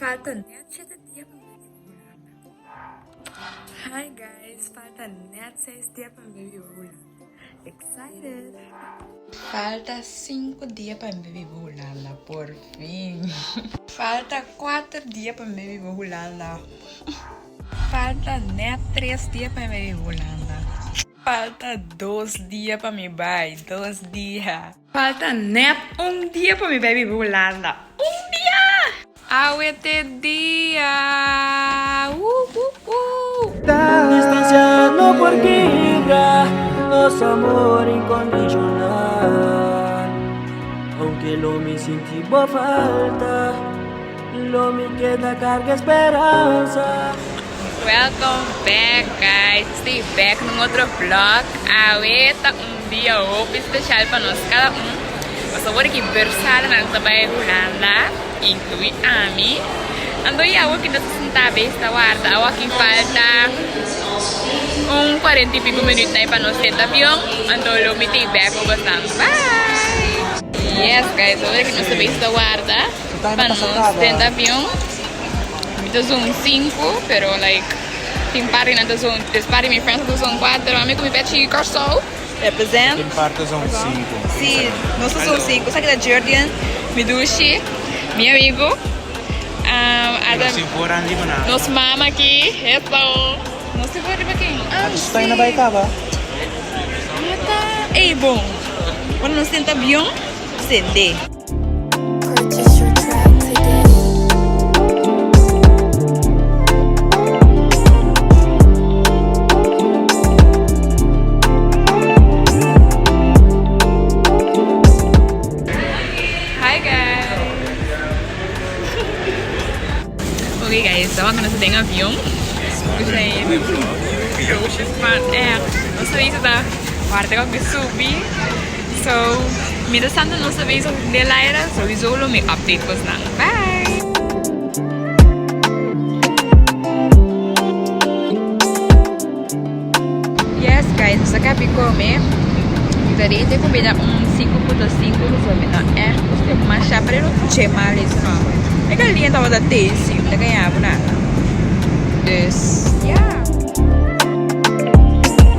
Falta net shete dia pa mi biba Hulanda. Hi guys, falta net seis dia pa mi biba Hulanda. Excited! Falta sinku dia pa mi biba Hulanda, por fin. Falta kuater dia pa mi biba Hulanda. Falta net tres dia pa mi biba Hulanda. Falta dos dia pa mi bai, dos dia. Falta net un dia pa mi bai biba Hulanda, un dia! Awe t'e dia! Wuhuhu! Distancia no por kibra nos amor incondicional Aunke lo mi sinti bo falta Lo mi keda carga speransa. Welcome back guys, estoy back na un otro vlog. Awe ta un dia hopi special pa nos cada un. Pasobra ki bersalanan ta bay Hulanda, inclui ami. Anto y awo ki nos ta sinta bes ta warda, awo aki falta un cuarenta y pico minuut na pa nos senta avion. Anto lo mi take back cu bosnan. Bye! Yes guys, awor ki nos ta bes ta warda pa nos senta avion. Mi ta zoom sinku, pero like tin par di nan ta zoom tres par di mi friends ta zoom kuater, ami ku mi pechi Kòrsou represent. Tin par ta zoom sinku. Si, nos ta zoom sinku. Esaki ta Jurgen, mi dushi, mi amigu. Nos tin for riba nan. Nos mama aki, eso. Nos tin for riba ken? Ah, si. Sta na bai kaba. Ata, ey bon. Ora nos senta avion, sende. Purchase your track today. Hi guys! Ok guys, estaba con den avión. No sabía si ta guarda con que subi. So, mientras tanto nos ta bezig den aire, sowieso lo mi update bosnan. Bye! Yes guys, nos a kabi come. Mi ta rete comida un 5.5 pasobra mi no echt gusta masha pero no che mal eso no. E caliente tabata tasty, mi ta gaña bo nada. Dus, yeah.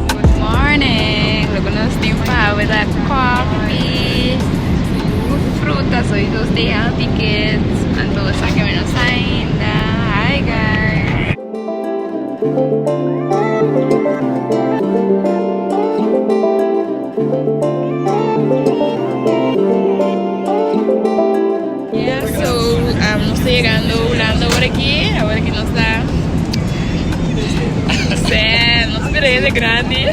Good morning! Loke nos tin pa awe ta coffee ku fruta, sowieso stay healthy kids. Anto esaki mi no sa ainda. Hi guys! Yeah, so nos ta yegando Hulanda awor aki, awor aki nos ta Sam, nos bira hende grandi.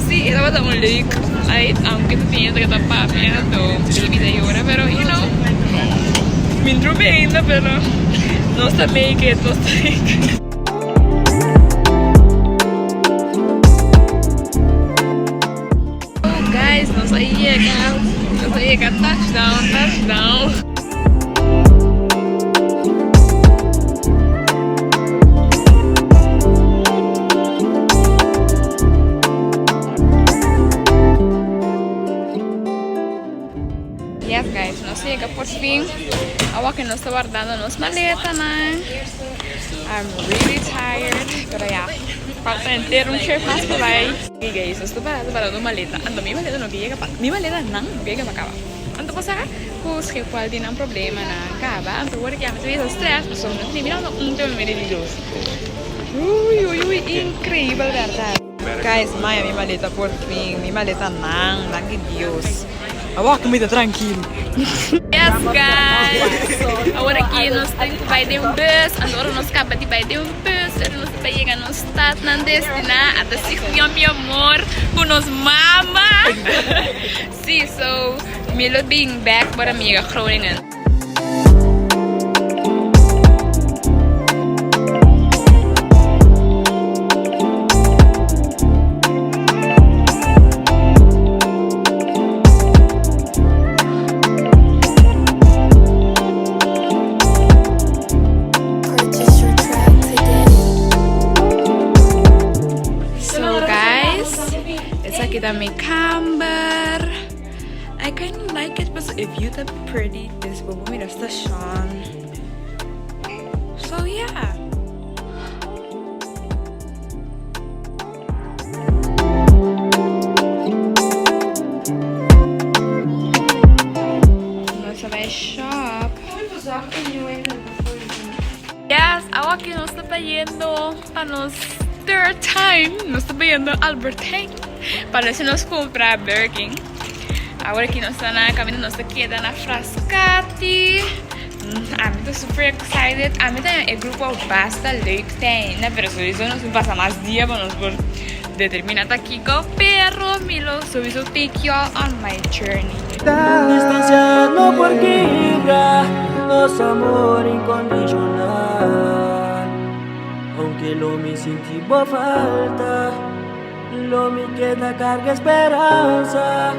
Sí, e tabata un leuk uit, aunke ta tin hende ku ta papia anto baby ta yora, pero you know, mi no drumi ainda pero nos ta make it, nos ta make it. Oh guys, nos a yega, nos a yega touchdown, touchdown. Yes guys, nos a yega por fin. Awa que nos ta wardando nos maletanan. I'm really tired, pero ya, falta entero un trip mas pa bai. Hey guys, nos ta parado wardando maleta. Anto mi maleta no ke yega pa, mi maletanan no ke yega pa caba. Anto pasa cu Schiphol tin nan problemanan caba, anto ora ki ami ta bisa stress pasobra no tene mirando un tema medio di dos. Uy uy uy, increibel berdad. Guys, maya mi maleta por fin, mi maletanan, danki Dios. Awor cu mi ta trankil. Yes guys, awor aki nos tin cu bay den bus, anto ora nos caba di bay den bus, ora nos ta bay yega nos stadnan destina, ata sigió mi amor cu nos mama. Si, so mi lo bin back ora mi yega Groningen. Purchase your track today. So guys, esaki ta mi kamber. I kind of like it, paso e view ta pretty. Dus bo por mira station. yeah. Nos a bay shop. Yes, awa cu nos ta bayendo pa nos third time. Nos ta bayendo Albert Heijn pa nos nos cumpra Burger King. Awor aki nos ta na caminda, nos ta keda na Frascati. Ami ta super excited. Ami ta e grupo basta leuk teina, pero sowieso nos pasa mas dia pa nos por determina ta kico, pero mi lo sowieso take you all on my journey. Distancia no por kibra nos amor incondicional. Aunke lo mi sinti bo falta, lo mi keda carga speransa.